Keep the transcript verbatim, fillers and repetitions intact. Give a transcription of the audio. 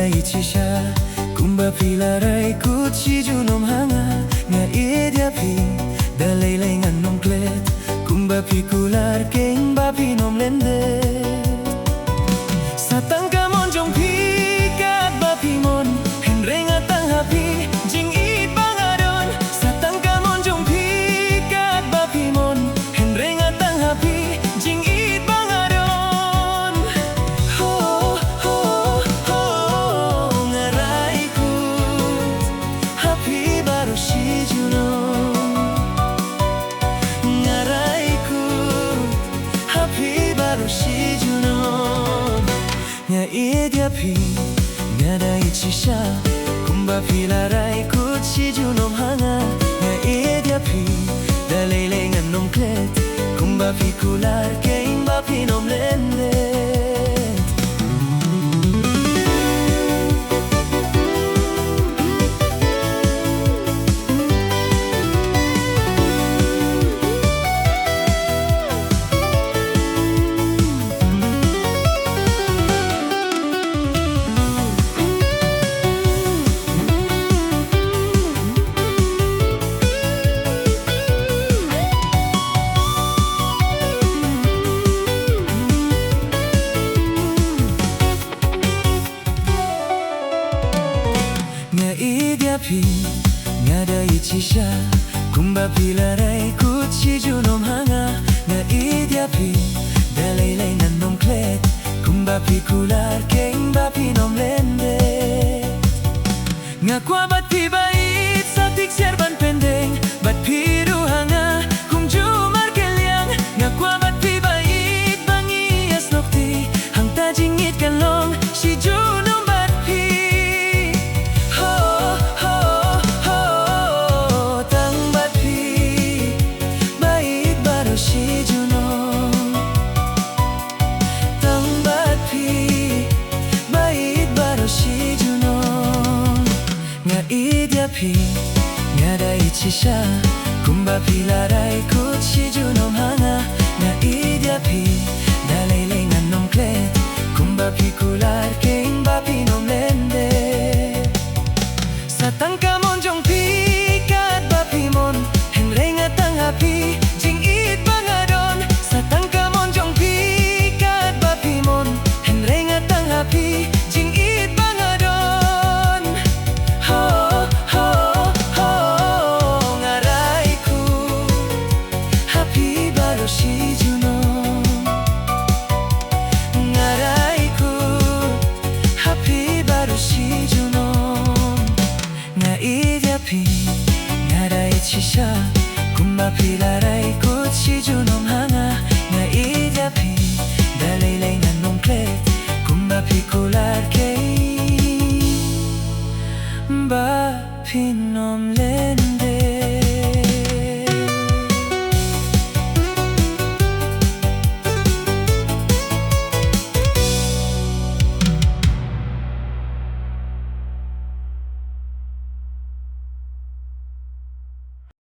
Ïeit shisha kumba phi la rai kut shi junom ha nga. Nga ïeit ïa phi, da lei lei ngan ym klet. Kumba phi kular kein ba phin ym lyndet. Sa tang ka mon jong phi katba phi mon, hynrei nga tang ha phi jingïeit ba nga don. Sa tang ka mon jong phi katba phi mon, hynrei nga tang ha phi jingïeit ba nga don. Ho, ho, ho, nga rai kut ha phi baroh shi junom. Nga rai kut ha phi baroh shi junom. Nga ïeit ïa phi, nga da ïeit shisha kumba phi la rai kut shi junom ha nga. Nga ïeit ïa phi, da lei lei ngan ym klet. Kumba phi kular kein ba phin ym lyndet. Nga ïeit ïa phi, nga da ïeit shisha kumba phi la rai kut shi junom ha nga. Nga ïeit ïa phi, da lei lei ngan ym klet. Kumba phi kular kein ba phin ym lyndet. Nga kwah bad phi ba ïeit sa tik sher ban pyndeng bad phi ruh ha nga. Kumjuh markylliang nga kwah bad phi ba ïeit ba ngi ïasnoh kti. Hangta jingïeit kan long shi junom bad phi. Ho, ho, ho, tang bad phi ba ïeit baroh shi junom. Tang bad phi ba ïeit baroh shi junom. Nga ïeit ïa phi, nga da ïeit shisha kumba phi la rai kut shi junom ha nga. Nga ïeit ïa phi, da lei lei ngan ym klet. Kumba phi kular kein ba phin ym lyndet. Sa tang ka mon jong phi katba phi mon, hynrei nga tang ha phi jingïeit ba nga don. Sa tang ka mon jong phi katba phi mon, hynrei nga tang ha phi jingïeit ba nga don. Ho, ho, ho, nga rai kut ha phi baroh shi junom. Nga rai kut ha phi baroh shi junom. Nga ïeit ïa phi, nga da ïeit shisha kumba phi la rai kut shi junom ha nga. Nga ïeit ïa phi, da lei lei ngan ym klet. Kumba phi kular kein